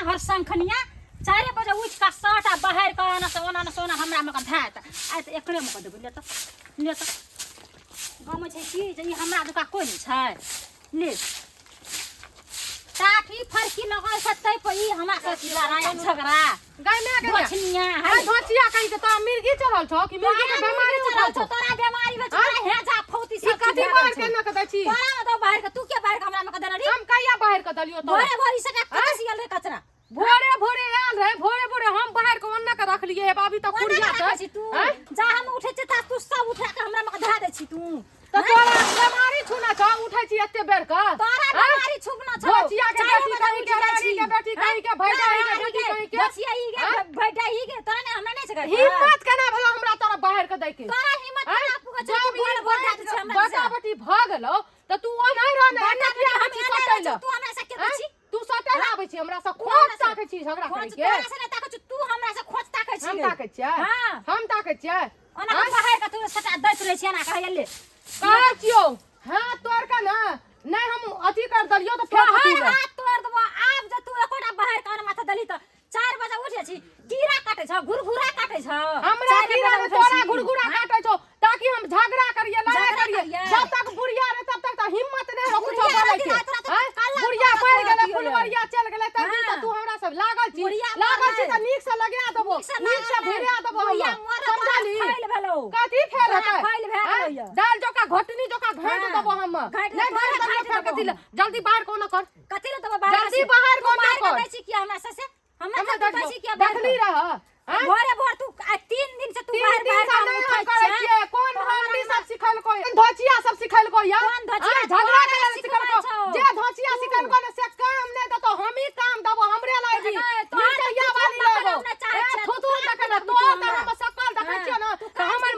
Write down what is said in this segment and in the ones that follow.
हर शंखनिया 4 बजे उठि कऽ सभटा बहारि कऽ ओना से ओना से ओना हमरा मे कऽ धए आइ तऽ एकरे मे कऽ देबै। ले तऽ, ले तऽ, गाँवमे छै की जे ई हमरा जकाँ कोइ नहि छै। ले टाठी फरकी लगल छै तै पर ई हमरा से लड़ाई झगड़ा। गाय माय के धोछनिया। हाय धोचिया कहीं के तोरा मिर्गी चढ़ल छौ कि मिर्गी के बीमारी चढ़ल छौ? तोरा बीमारी भेल छौ, तोरा हेजा फौती ई सब कथी बाहर के न के दै छी? तोरा में तो बाहर के, तू के बाहर के हमरा में के देने रही? हम कहिया बाहर के दलियो तोरा? भोरे भोरे से कत सियल रे कचरा? भोरे भोरे आयल रहे, भोरे भोरे हम बाहर के ओन्ना के रखलिए हे, अभी तक कुड़िया छै छी तू। जा हम उठे छी ता तू सब उठा के हमरा में के धरा दै छी तू। त तोरा बीमारी छुना छौ, उठै छी एते बेर के? तोरा बीमारी छुपना छौ। धोचिया के बेटी कहीं के, रानी के बेटी कहीं के, भैडाही के बेटी कहीं के। धोचिया ई गे, भैडाही गे, तोरा ने हमरा नै छै। हिम्मत केना भेलो हमरा तोरा बाहर के दै के? तोरा हिम्मत केना पुगे छौ? तू बोल बोल दै छै हमरा। बेटा बेटी भ गेलो त तू ओनाहि रह ने, एना किया आबै छी सटै ल? तू हमरा से के दै छी? तू सटै ल आबै छी हमरा से? खोज ताकै छी झगड़ा करै के? तोरा से नै ताकै छी, तू हमरा से खोज ताकै छी। हम ताकै छियै? हां, हम ताकै छियै। ओना के बाहर के तू सटा दैत रहै छी, एना कहै ले। कहै छियौ, हाथ तोड़ के ना नै हम अथी कर दलियो त फेर अथी। हाथ तोड़ देबो आब जे तू एकोटा बाहर के माथा दली त। 4 बजे उठे छी, कीड़ा काटे छौ, घुरघुरा काटे छौ। हमरा कीड़ा ने तोरा घुरघुरा काटे छौ, ताकि हम झगड़ा करिए, लड़ाई करिए। जब तक बुढ़िया रहे तब तक त हिम्मत नहीं हो कुछो बोले के। बुढ़िया मर गेलै, फुलवरिया चल गेलै, तब दिन से तू हमरा सब लागल छी, लागल छी त नीक से लगा देबो, नीक से भिड़ा देबो हम, समझली? कथी फेल हेतै? दाल जोका घोटनी जोका घाट देबो हम। नहीं घाट देबो फेर कथी? जल्दी बाहर कोनो कर। कथी ले देबो बाहर? जल्दी बाहर कोनो कर। दै छी कि हमरा से हमरा से दै छी कि? देखली रह भोरे भोर तू 3 दिन से तू बाहर बाहर काम उठै छियै। कोन हमनी सब सिखलको? धोचिया सब सिखलको या कोन धोचिया? झगड़ा करे ले सिखलको? जे धोचिया सिखलको ने से काम नै देतो, हमही काम देबो। हमरे लागी मिर्चैया वाली लेबो। ए थुथु देखे ने तोर त हम सकल देखै छियै ने त हमर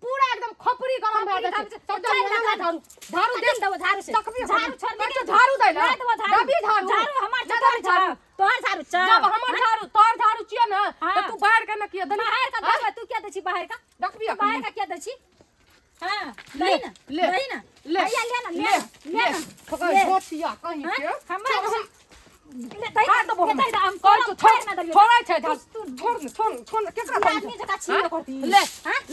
पूरा एकदम खोपड़ी गरम भए जाइ छै। सब जगह झाड़ू झाड़ू दे देबो, झाड़ू से झाड़ू छोड़ दे, झाड़ू दे ले, देबो झाड़ू। झाड़ू हमर तोर झाड़ू, तोहर झाड़ू चल। जब हमर झाड़ू तोहर झाड़ू छियै ने त तू बाहर के ने किया देली? बाहर के देबो? तू किया दै छी बाहर का? देखबी बाहर का किया दै छी? हां, ले ना, ले ले ना, ले ले ना, ले ले ले। धोतिया कहीं के हमर ले दई हां, देबो हम। हम कहै छौ छोड़, छोड़ै छै झाड़ू। छोड़ ने, छोड़, छोड़ ने, केकरा कहै आदमी जका छी करती? ले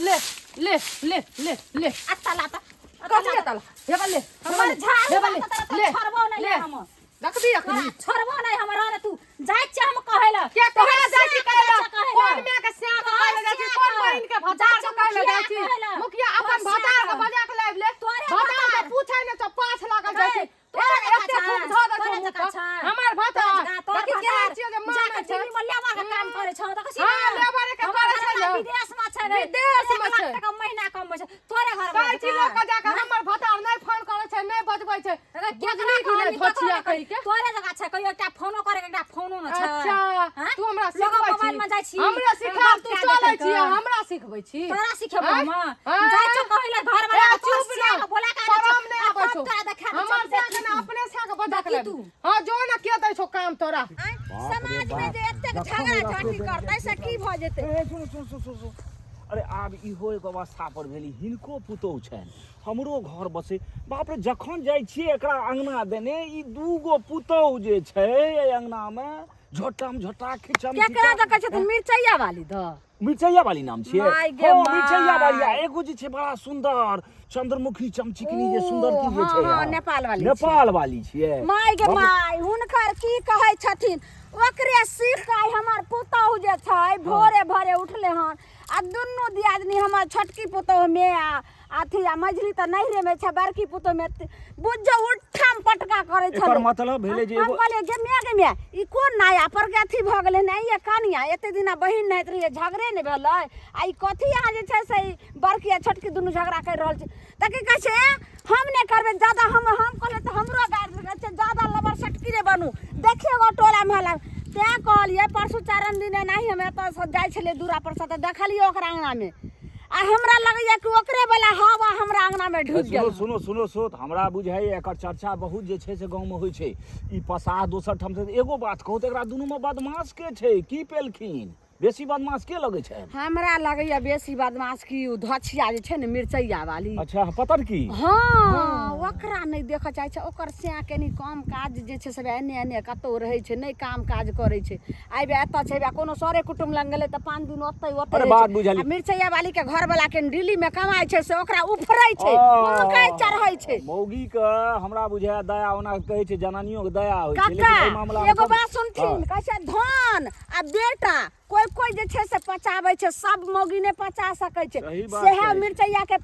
ले ले ले ले ले। अत्ता लाता कथी ताला हेबा ले। हमर झाड़ू हेबा ले, ले, छोड़बो नहीं हम। देखबी अखनी। छोड़बो नहीं हमर रे, तू जाइ छियै हम कहै ल। के कहै जाइ छी? कहै ल कोन माय के स्या के कहै ल जाइ छी? कोन बहिन के भतार के कहै ल जाइ छी? मुखिया अपन भतार के बजा के लाइब ले। भतार के पूछै ने छौ, पाछ लागल जाइ छी। तोरे एते फूक धऽ दै छौ मुँह पर। हमर भतार देखी केहन छियै जे मानै छै। दिल्ली में लेबर के काम करै छौ, देखै छी? हां, लेबर के करै छै ने। विदेश में छै रे, विदेश में छै। टका महीना कमबै छै तोरे घर। कहै छी लोक के जाके हमर भतार नहि फोन करै छै, नहि बजबै छै। बुझली कि नहि धोचिया कहि के? तोरे जगह छै कहियो एकटा फोनो करे के, एकटा फोनो न छै। अच्छा, तू हमरा लोग सिखबै मोबाइल छी? में जाइ छी। हमरा सिखा, तू चलै छी हमरा सिखबै छी? तोरा सिखेबो हम? जाइ छौ कहै ले घर वाला ए, चुप ना, बोला के शरम नहि आबै छौ। तोरा देखा दे। हमर स्या के ने अपने स्या के बजा के देखी लाबी। तू। हां, जो ना, के दै छौ काम तोरा? समाज में जे एतेक झगड़ा झांटी करतै से की भऽ जेतै? ए, सुन सुन सुन सुन सुन, अरे आब इहो एगो अवस्था पर भेली। हिनको पुतोहु छनि, हमरो घर बसै। बाप रे, जखन जाइ छियै एकरा अङ्गना देने, ई दूगो पुतोहु जे छै एहि अङ्गनामे झोटम झोटा खिचम। केकरा दऽ कहै छथिन? मिरचैया वाली दऽ? मिरचैया वाली नाम छियै? माय गे। हँ, मिरचैया वाली। आ माय। एगो जे छै बड़ा सुंदर चंद्रमुखी चमचिकनी जे सुंदर की जे छै। हँ, नेपाल वाली छियै। नेपाल वाली छियै। माय गे बाप रे। माय, हुनकर की कहै छथिन, ओकरे सीख के आइ हमर पुतहु जे छै भोरे भोरे उठले हन आ दुनू दियादनी, हमर छोटकी पुतहु मे आ अथी आ मझली तऽ नैहरे मे छै, बड़की पुतहु मे बुझ उठम पटका करै एकर छलै। मतलब भेलै जे हम एगो कहलियै गे माय, गे माय, ई कोन नया पर के अथी भऽ गेलै? ने ये कनिया, एते दिना बहिन नहित रहियै, झगड़े नहि भेलै, आ ई कथी अहाँ जे छै से ई बड़की आ छोटकी दुनू झगड़ा करि रहल छै? तऽ की कहै छै, ए, हम नहि करबै जादा। हम कहलियै तऽ हमरो गारि देलकै छै, जादा लबर सटकी नहि बनू, देखियौ गो टोला मोहल्ला। तैं कहलियै, परसू चारम दिन एनाही हम एतऽसँ जाइ छलियै दूरा परसँ तऽ देखलियै ओकरा अङ्गनामे, आ हमरा लगैया कि ओकरे वाला हवा हमरा अंगना में ढुक सुनो गेल। सुनो सुनो सुनो, तऽ हमरा बुझाइए एकर चर्चा बहुत जे छै से गाँवमे होइ छै। ई पसाह दोसर ठाम से। एगो बात कहू तऽ, एकरा दुनूमे बदमाश के छै? की पेलखिन? बेसी बदमाश के लगै छै? हमरा लगैया बेसी बदमाश की ओ धछिया जे छै ने मिरचैया वाली। अच्छा, पतर की? हँ, ओकरा नहि देखऽ चाहै छै। ओकर सैं कनि काम काज जे छै से एने एने कतहु रहै छै, नहि काम काज करै छै। आबि एतऽ छै, कोनो सरे कुटुम्ब लग गेलै तऽ 5 दिन ओतै ओतै। अरे बात बुझलियै। आ मिरचैया वाली के घर वाला के दिल्ली में कमाइ छै, से ओकरा उफरै छै, उनकै चढ़ै छै। मौगी के हमरा बुझाय दया, ओना कहै छै जनानियो के दया होइ छै, लेकिन काका एहि मामला मे एगो बात सुनथिन, कहै छै धन आ बेटा कोइ कोइ जे छै से पचाबै छै, सब मौगी नहि पचा सकै छै। सही बात सएह कहै छी। मिरचैया के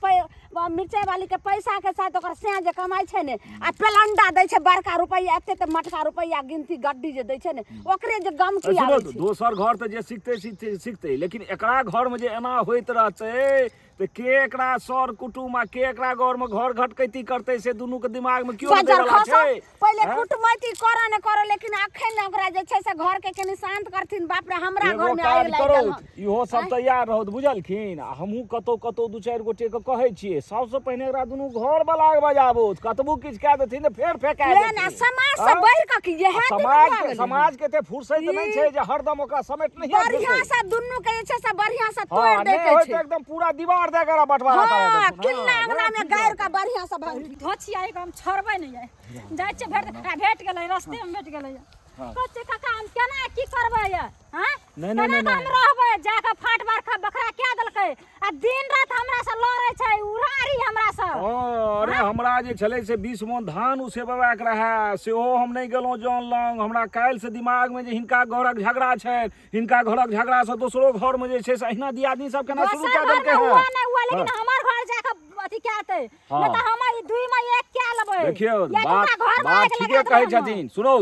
मिरचाइ वाली के पैसा के साथ ओकर सैं जे कमाइ छै ने, आ पेलंडा दै छै बड़का रुपैआ, एते ते मटका रुपैआ गिनती गड्डी जे दै छै ने, ओकरे जे गमकी सुनो आबै तऽ, छै। दोसर घर तऽ जे सिखतै सिखतै सिखतै, लेकिन एकरा घरमे जे एना होइत रहतै तऽ के एकरा सर कुटुम आ के एकरा घरमे घर घटकैती करतै, से दुनूके दिमागमे केओ नहि बजर दैवला खसो छै। पहिले हैं? कुटमैती करऽ ने करऽ, लेकिन अखन ने ओकरा जे छै से घर के कनि शांत करथिन। बाप रे, हमरा एगो घर में काज आगि लागि करौथ, गेल हन। इहो सब तैयार रहौथ, बुझलखिन? आ हमहूँ कतौ कतौ दू चारि गोटे के कहै छियै, सबसँ पहिने एकरा दुनू घर वाला के बजाबौथ, कतबो किछु कए देथिन तऽ फेर फेका वएह ने देथिन। समाज से आँ? बढ़ि कऽ की इएह दुनू समाज भऽ के गेलै। समाज के एते फुर्सत नहि छै जे हरदम ओकरा समेट नहीं बढ़िया से दुनू के जे छै से बढ़िया से हाँ, तोड़ि दै नहि के होय छै तऽ एकदम पूरा दीवार दए कऽ बंटवारा करा हाँ, देथुन। किल्ला हाँ, अंगना वएह में ठीक गाड़ि रहतै। कऽ बढ़िया से भग धोछिया एक हम छोड़बै नहि आइ। जाइ छियै भेट आ भेट गेलै, रस्ते मे भेट गेलै। हाँ। कहै छियै काका, हम केना की करबै ये? हाँ? नहि, नहि, केना नहि, कऽ हम नहि। रहबै? जाकऽ फाट बरखा बकरा कए देलकै आ दिन राति हमरा से लड़ै छै उड़ारी हमरा से। हँ, अरे हमरा जे छलै से 20 मोन धान उसेबेबाक रहए, सेहो हम नहि गेलहुँ जन लग। हमरा काल्हिसँ दिमागमे जे हिनका घरक झगड़ा छनि, हिनका घरक झगड़ासँ दोसरो घरमे जे छै से अहिना दियादनी सब केना शुरू दोसर कए घर देलकै में हँ। हुआ नहि हुआ, लेकिन हाँ। हमर घर जाकऽ अथी कए देतै। हाँ। नहि तऽ हम ई दुई में एक कए लेबै। देखियौ, या तऽ बात ओकरा घर में बात आगि ठीके लगा देबै कहै हम। छथिन। सुनौ,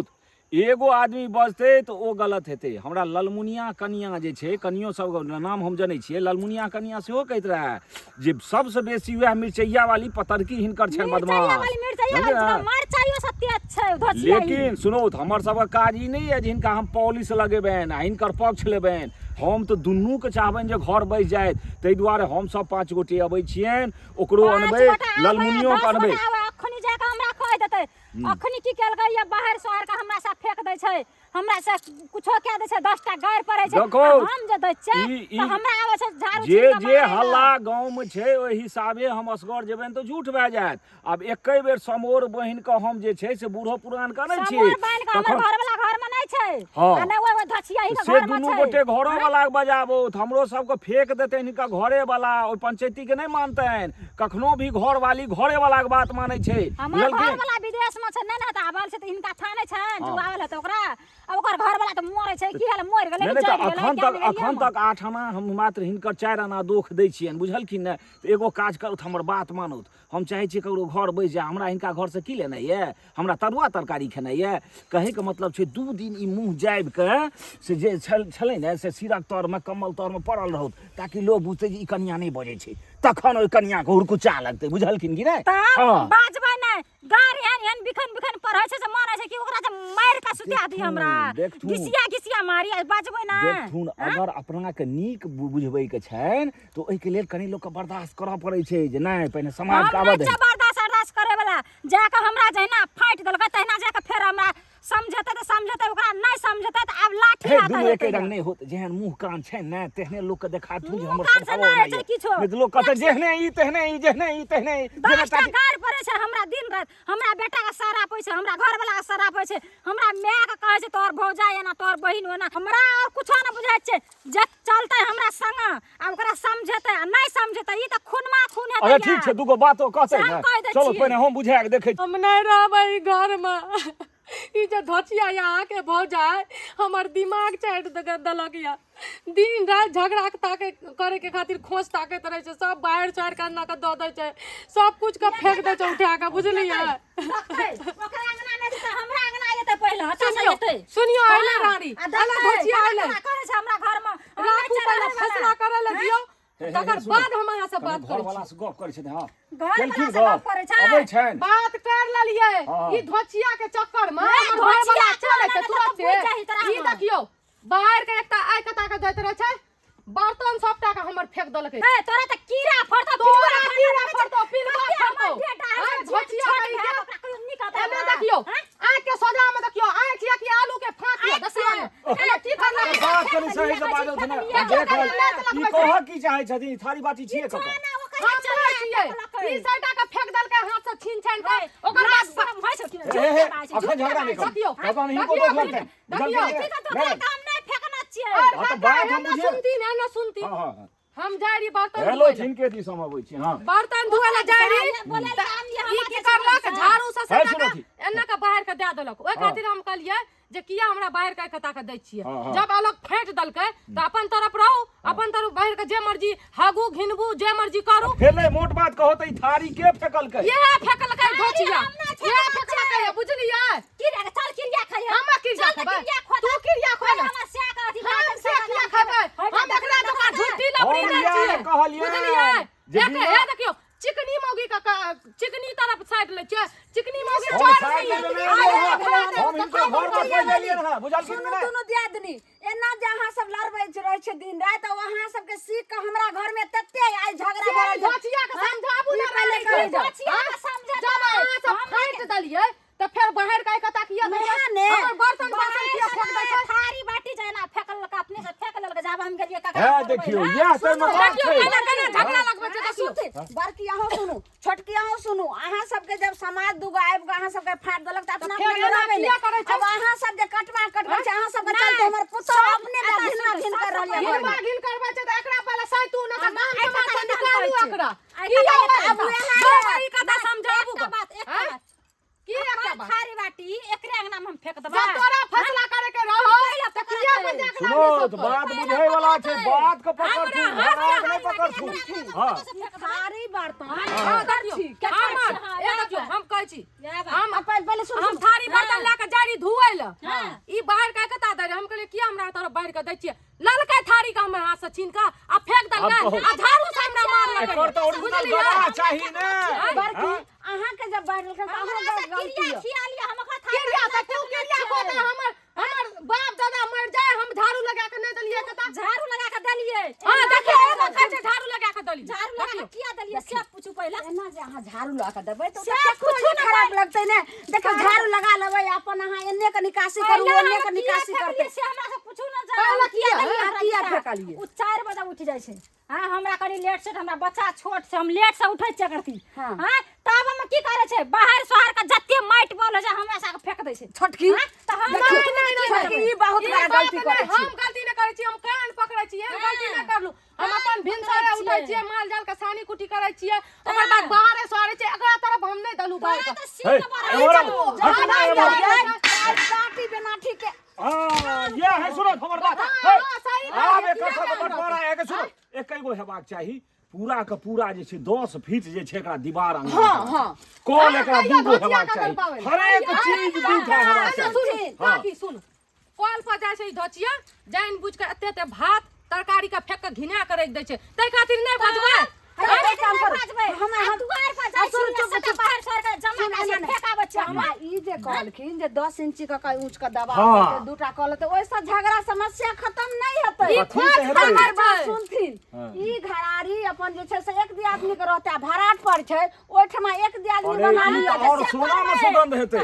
एगो आदमी बजतै तऽ ओ गलत हेतै। हमरा ललमुनिया कनिया जे छै, कनियो सबके नाम हम जनै छियै, ललमुनिया कनिया सेहो कहैत रहए जे सबसँ बेसी वएह मिरचैया वाली पतरकी हिनकर छनि मिरचैया बदमाश। वाली, मिरचैया वाली बुझलियै? तऽ मरचाइयो से तेज छै धोछिया ई। लेकिन सुनू, तऽ हमर सबके काज ई नहि यऽ जे हिनका हम पॉलिश लगेबनि आ हिनकर पक्ष लेबनि। हम तऽ दुनूके चाहबनि जे घर बसि जाथि, ताहि दुआरे हमसब 5 गोटे अबै छियनि, ओकरो पाँच अनबै, गोटा आबै आ ललमुनियोके 10 अनबै। गोटा आबै, अखनी जाकऽ हमरा कहि देतै। अखनी की केलकै ये, बाहर सोहर के हमरा से फेंक दै छै, हमरा से कुछो कह दै छै, 10 टा गारि पड़ै छै। देखो, आ हम जे दै छियै ई तऽ हमरा आबै छै झाड़ू जे छीन कऽ जे मारै लए। हल्ला गाँवमे छै ओहि हिसाबे हम असगर जेबनि तऽ झूठ भए जायत। आब एके बेर समोर बहिन के हम जे छै से बूढ़ो पुरान के अनै छी। समोर बहिन के हमर तखन घर वाला घर में नहि छै। हाँ। आ नहि ओहि धछिया ही के से घर में दुनू छै। गोटे घरो वाला के बजाबौथ, हमरो सबके फेंक देतनि हिनका घरे वाला, ओहि पंचायती के नहि मानतनि। कखनो भी घर वाली घरे वाला के बात मानै छै। हमर बुझलखिन? घर वाला विदेश में छै, नहि ने तऽ आबल छै तऽ हिनका था नहि छनि जे हाँ। ओ आबल हेतै ओकरा। आ ओकर घर वाला तऽ मरै छै, की भेलै, मरि गेलै नहि कि नहि तऽ जरि गेलै, अखन क्या तक नहि गेलियै अखन हम। तक 8 आना हम मात्र हिनकर 4 आना दोख दै छियनि, बुझलखिन ने? तऽ एगो काज करौथ, हमर बात मानौथ। हम चाहै छियै ककरो घर बसि जाय, हमरा हिनका घरसँ की लेनाइ यऽ? हमरा तरुआ तरकारी खेनाइ यऽ? कहैके मतलब छै 2 दिन ई मुँह जाबिके से जे छलै ने से सिरक तरमे कम्बल तरमे पड़ल रहौथ, ताकि लोक बुझतै जे ई कनिया नहि बजै छै, तखन ओहि कनियाके हुरकुचा लगतै, बुझलखिन कि नहि? तऽ हँ। बाजबै नहि, गारि एहन एहन बिखन बिखन पढ़ै छै से मन होइ छै कि ओकरा जे मारि कऽ सुता दी हमरा। देखथुन। घिसिया घिसिया मारी, आ बाजबै नहि। देखथुन, अगर अपनाके नीक बुझबैके छनि तऽ ओहिके लेल कनि लोकके बर्दाश्त करऽ पड़ै छै जे नहि पहिने समाजके हम आबऽ नहि दही। छियै बर्दाश्त अर्दाश्त करे वाला। जाकऽ हमरा जहिना फाटि देलकै तहिना जाकऽ फेर हमरा समझेतै तऽ समझेतै, ओकरा नहि समझेतै तऽ आब लाठी हे हाथ दुनू हेतै एके रंग गे। नहि होत। जेहन मुँह कान छै ने तेहने लोकके देखाथुन जे मुँह हमर कान से स्वभाव नहि ओना होइ छै यऽ। किछो। नहि तऽ लोक कहतै जेहने ई तेहने ई, जेहने ई तेहने ई, जेना 10 टा ताकि गारि पड़ै छै हमरा दिन राति। हमरा बेटा के शराप होइ छै, हमरा घरवला के शराप होइ छै, हमरा माय के कहै छै तोहर भौजाइ एना, तोहर बहिन ओना। हमरा आओर कुछो नहि बुझाइ छै। जे चलतै हमरा संग आ ओकरा समझेतै, आ नहि समझेतै ई तऽ खूनमा खून हेतै। अच्छा ठीक छै, दूगो बातो कहतै से हम ने। कहि दै चलो छियै। पहिने हम बुझा के देखै छी। हम नहि रहबै ई घरमे। ई जे धोचिया यऽ अहाँके भौजाइ, हमर दिमाग चाटि देलक यऽ। दिन राति झगड़ा ताके करैके खातिर खोज ताकैत रहै छै। सब बाहर छोड़ि कऽ एना कऽ दऽ दै छै, सब कुछ के फेंक दै छै उठा कऽ, बुझलियै? देखतै, ओकरा अंगना नहि जेतै, हमरा अंगना एतै पहिले, हता से सुनियौ एतै। सुनियौ, अयलै हाँ, रानी, आ अयलै देखतै, धोचिया, केना अयलै। केना करै छै हमरा घरमे। हम नहि राखू छै पहिले रहै वला। फैसला करै लए दियौ, हे, हे, तकर सुनू। बाद हम अहाँ से कनि बात करै घरवला छी। से गप करै छथिन। हँ, घरवला केलखिन से गप गप? करै छै। अबै छनि। बात कर लेलियै। हाँ। ई धोचिया के चक्कर में ए, हमर धोचिया घरवला चल चल एतै एतै तुरते। बुझि जाही तोरा ई हम। देखियौ, बाहर के एकटा आइ कता के दैत रहै छै, बर्तन सबटा के हमर फेंक देलकै। ए, तोरा तऽ कीड़ा फड़तौ, तोरा पिलुआ कीड़ा फड़तौ, फड़तौ, पिलुआ कते हमर फड़तौ। बेटा है, आँय, जेठ धोचिया छोट कहीं भाय, के? ओकरा कहियो नीक हेतै एने हमरा? देखियौ, आँय? आँख के सोझा में देखियौ, आँख या कि आलू के फाँक यऽ, आँखि देखियौ से। ने। एने की करलक? बात कनी सही से बाजल छै ने देख रहल ई कहऽ की चाहै छथिन थारी बाटी छियै ककर हम कहै छियै ई सैटा के फेंक देलकै हाथ से छीन छान के ओकर बाद हे हे अखन झगड़ा नहि करू देखियौ, पता नहि हिनको देखियौ, दोष लगतनि देखियौ, बुझलखिन कि नहि? और हाँ, तऽ काका बात हम एना बुझियै। सुनती ने एना सुनती हँ हँ हँ हम जाइ रही बर्तन हेलो धोए लए। हिनके दिस हम अबै छी हँ बर्तन धोए लए जाइ रही तऽ ई की करलक झाड़ू से है सटा सुनथी। के एना के बाहर के दए देलक ओहि खातिर हम कहलियै जे किया हमरा बाहर के कता के दै छियै हाँ, हाँ। जब अलग फेंट देलकै तऽ अपन तरफ रहू अपन तरफ बाहर के जे मर्जी हागू घिनबू जे मर्जी करू फेले मोट बात कहो तऽ ई थारी के फेकलकै इएह फेकलकै धोचिया इएह फेकलकै बुझलियै हम किरिया खेबै तू किरिया खो हम से किया खेबै हम एकरा जकाँ झूठी लफड़ी हम नहि इएह छियै कहलियै बुझलियै जे एक बिना- हे देखियौ चिकनी मौगी का चिकनी तरफ साइड लै छियै चिकनी मौगी हम चोर साइड नहीं लेने है। एलियै हँ। हम हिनको घर बसबै लेलियै हँ बुझलखिन सुनू कि नहि दुनू दियादनी एना जे अहाँ सब लड़बै रहै छै दिन राति आ अहाँ सबके सीख के हमरा घर में तते आइ झगड़ा से भऽ रहल छै। धोचिया के समझाबू ई ना पहिले रानी के। कहि जाउ। हाँ? जब अहाँ सब फाटि देलियै तऽ फेर बाहर के कता किया दै छै? नहा ने। हमर बर्तन बासन किया फेंक दै छै थारी बाटी जेना फेकलक अपने से फेक लेलक जब हम गेलियै काका हे देखियौ इएह तऽ एहिमे बात देखियौ छै केना केना झगड़ा लगबै छै देखियौ सुनते बड़की अहूँ सुनू छोटकी अहूँ सुनू अहाँ सबके जब समाज दूगो आबि कऽ अहाँ सबके फाड़ि देलक तऽ अपना फेर अपना एना रहबै किया करै ने छै? अब अहाँ सब जे कटवा कटबै छै अहाँ सबके चलते हमर पुतोह अपने घिना घिन कर रहल यऽ घिनवा घिन करबै छै तऽ एकरा पहिले सैतू नहि तऽ गाम समाज से निकालू एकरा आइ की कता होबै? आब उएह बौआ, ई कथा समझाबू एकटा बात एकटा आँय? बात की एकटा बात थारी बाटी एकरे अंगना में हम फेंक देबै जब तोरा फैसला करे के रहो तऽ किया बजा के सुनो लाबी तऽ सबके? बात बुझै वाला छै बात के पकड़थुन हमरा झगड़ा के नहि पकड़थुन हँ थारी बर्तन हाँ, देखियौ, हमर, ए देखियौ, हम कहै छी हम अपन पहिले सुन हम थारी बर्तन लए के जाइ रही धोए लए ई बाहर के कता दै रहै हम कहलियै किया हमरा तरफ बाहर के दै छियै ललकै थारी के हमर हाथ से छीन के आ फेंक देलकै आब कहू। आ झाड़ू से हमरा मारलकै एकर तऽ ओरिजिनल बुझलियै? गवाह चाही ने बड़की हँ? अहाँके जब बाहर देलकै तऽ अहाँ गलती यऽ किरिया तऽ तू किरिया खो तऽ हमर हमर बाप दादा मर जाए हम झाड़ू लगा के नहि देलियै कता झाड़ू लगा के देलियै हां देखियौ एगो कहै छै झाड़ू लगा के देलियै झाड़ू लगा के किया देलियै से पूछू पहिले एना जे अहाँ झाड़ू लगा के देबै तऽ से ककरो कुछो नहि खराब लगतै ने देखियौ झाड़ू लगा लेबै अपन अहाँ एन्ने के निकासी करू पहिले ओन्ने के हम किया निकासी फेकलियै करतै से हमरा से पूछू ना जा पहिले किया किया? देलियै हमरा किया दिशा? फेकलियै? उ 4 बजे उठ जाइ छै हाँ हमरा कनी लेट सेट हमरा बच्चा छोट छै हम लेट से उठै छियै करती हाँ। हाँ तब हम की करै छै बाहर सोहर के जते माटि बॉल होइ छै हमरा सबके फेंक दै छै छोटकी हाँ, तऽ हम देखियौ, नहि, नहि, छोटकी ई बहुत ई बड़ा बात गलती नहि, करै छी हम गलती नहि करै छी हम कान पकड़ै छी एहन गलती नहि करलू हम अपन भिनसरे पकड़ै उठै छियै। छियै माल जाल के सानी कुटी करै छियै ओकर बाद बाहरे सोहरे छियै एकरा तरफ हम नहि देलू बाहर के तऽ हे सीट बड़ा एम्हर आबू, हट ना एम्हर। काटी बिना ठीक है हाँ, ये है सुनो हमर बात हाँ, हे, हाँ, सही बात आब है, एकर किया सबके कहै बंटवारा एके सुनो एके गो हेबाक चाही पूरा के पूरा जे छै 10 फीट जे छै एकरा दीवार अंगना हाँ, हाँ। कल एकरा हाँ, दू गो धोतिया हेबाक के चाही गलबाबै। हरेक चीज दू टा हेबाक अच्छा चाही सुनू हाँ। काकी सुनू कल पर जाइ छै ई धोचिया जानि बुझि के एते एते भात तरकारी के फेंक के घिना के राखि दै छै ताहि खातिर नहि बजबै अरे एक काम करू हम हम दुआर पर जाइ सुनू, छी चुप, सबटा चुप। बाहर सोहर के जमा सुन, कऽ एना नहि। फेंक आबै छियै हम हमरा ई जे कहलखिन जे 10 इंची के कहीं ऊंच के दबा हाँ। देतै, दूटा कल हेतै ओहिसँ झगड़ा समस्या खत्म नहि हेतै ई कथी से हेतै? हमर बात छै। सुनथिन हाँ। ई घरारी अपन जे छै से एक दियादनी के रहतै आ भराट पर छै ओहिठमा एक दियादनी अरे बना ई लिअ तऽ और सोना में सुगंध हेतै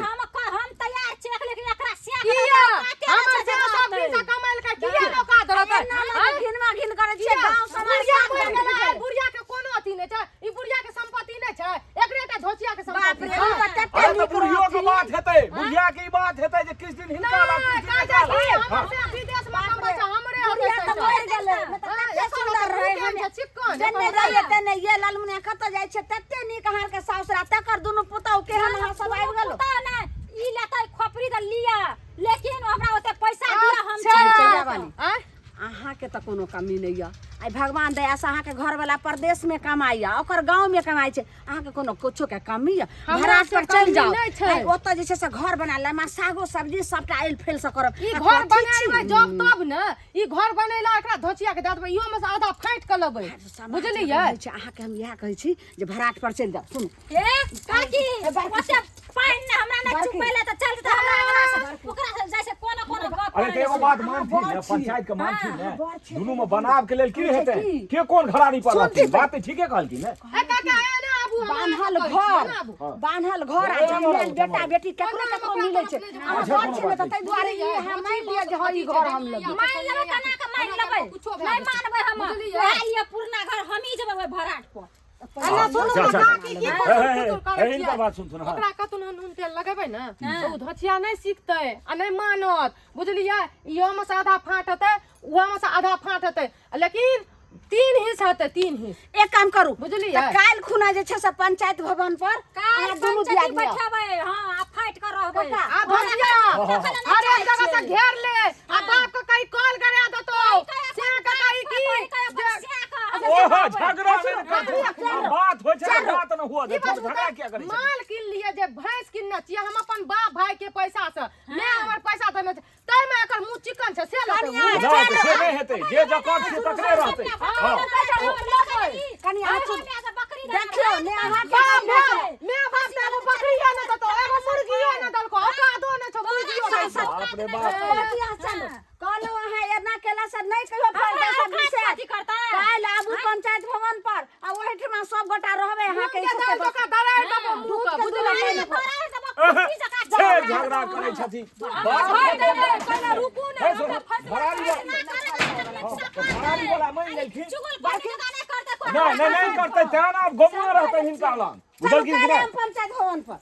हम तैयार छियै लेकिन एकरा से किया हमर से तऽ सब दिनसँ कमाइल के किया औकात रहतै एना ना घिनवा घिन करै छियै गाँव समाज बुढ़िया सब मरि गेलै घिन बुढ़िया के कोनो अथी नहि छै ई बुढ़िया के संपत्ति नहि छै एकरे टा धोचिया के बाप संपत्ति रे छै ई तऽ तते अरे तऽ नीक बुढ़ियो के रहथिन। बात हेतै बुढ़िया के ई बात हेतै जे किछु दिन हिनका लग नहि, किछु दिन काज एकरा छै, लग। हमर से विदेश में कमबै छै, हमरे होतै बुढ़िया तऽ सैटा। मरि गेलै नहि तऽ हाँ, कते एकर सुन्दर तऽ रहै रूप हमे छै, चिक्कन, जेने एकर रहियै तेने ये लालमुनिया कतऽ जाइ छै तते नीक अहाँके सासुर आ तकर दुनू पुतहु केहन अहाँ सब आबि गेलो ई लेतै खोपड़ी तऽ लिअ लेकिन हमरा ओते पैसा दिअ हम अच्छा। चलि जायब। वाली। आँय? अहाँके तऽ कोनो कमी नहि यऽ आइ भगवान दयासँ अहाँके घरवला परदेशमे कमाइए ओकर गाँवमे कमाइ छै अहाँके कोनो कुछोके कमी यऽ हमरा भराट से पर चलि कमी जाउ नहि छै। आइ ओतऽ जे छै से घर बना लेब आ सागो सब्जी सबटा आइल फैल से करब ई आ घर कथी छी? बनेबै जब तब ने ई घर बनेला एकरा धोचिया के दए देबै इहो में से आधा फाटि के लेबै समाज बुझलियै कहै छै अहाँके हम इएह कहै छी जे भराट पर चलि जाउ सुनू ए काकी ए, बड़की। ओते पानि ने हमरा नहि बड़की। चुपैले तऽ चल जेतै हमरा ओकरा से ओकरा से जाइ छै कोनो कोनो गप अरे तऽ एगो बात मानथिन ने बड़ छी। पंचायत के मानथिन ने हाँ, बड़ छी। दुनू में बनाव के लेल की कहै छै हेतै की? के कोन घरारी पर सुनथिन रहथिन तऽ। बात तऽ ठीके कहलखिन ने ए काका ए ना आबू आबू, हम बान्हल अहाँके कहै घर छी, आबू। बान्हल घर आ ए, जमल आबू, बेटा आबू। बेटी केकरो ओना केकरो हम मिलै छै अपना अहाँ अच्छा, घर कोनो छै ने बात तऽ ताहि दुआरे ई अहाँ मानि लिअ जे हँ ई घर हम लेबै। मान लेबै केना के मान लेबै? नहि मानबै हम। वएह लिए पुरना घर हमही जेबै ओहि भराट पर। एना सुनू अच्छा, ने अच्छा। काकी की हे, फुसुर हे, फुसुर हे, करै हिनकर छियै? बात सुनथुन, हँ। ओकरा कतौ नून तेल लगेबै ने तऽ ओ धोछिया नहि सिखतै आ नहि मानत, बुझलियै? इहोमे से आधा फाँट हेतै, ओहोमे से आधा फाँट हेतै, लेकिन 3 हिस्स हेतै, 3 हिस्स। एक काम करू, बुझलियै? तऽ काल्हि खुना जे छै से पंचायत भवन पर काल्हि अहाँ दुनू पंचायती दियादनी आउ। बैठेबै, हँ, आ फाटि कऽ रहबै। काका, आ धोछिया देखै लए नहि हर एक चाहै जगह से छियै। घेर ले आ बाप के कहीं कॉल करा देतो से के कहीं की ओहो झगड़ा नहि करथुन। आ बात होइ छै तऽ बात नहि हुअ ई देथुन, बात झगड़ा किया करै छथिन? माल किन लिए जे भैंस किनने छियै हम अपन बाप भाई के पैसा से, मैं हमर पैसा देने छै, ताहिमे एकर मुँह चिकन छै से लेतै। कनिया, मुँह। नहि तऽ से नहि हेतै, जे जकर छै तकरे रहतै। हँ। कनि अहाँ चुप। देखियौ ने अहाँके बाप की भाई, हेतै। मैं बाप तऽ एगो बकरियो नहि देतौ, एगो मुर्गियो नहि देलको, औकादो नहि छौ मुर्गियो नहि छौ। बाप रे बाप। बड़की अहाँ चलू। कहलहुँ अहाँ एना केला से नहि कहियो फायदा हमरा सब विषय। कथी करतै? काल्हि आबू पंचायत भवन पर आ ओहिठमा सब गोटा रहबै अहाँके के दाल जकाँ दरारि देबौ मुँह दूध के, के बुझलिही? से झगड़ा करै छथिन। बाप रे बाप। हे सुन, भरारी वाला- हँ, तऽ भरारी वाला मानि लेलखिन। नहि नहि नहि करतै तेहन आब गमुआ रहतै हिनका लग, चलू बुझलखिन कि काल्हि नहि? हम पंचायत भवन पर।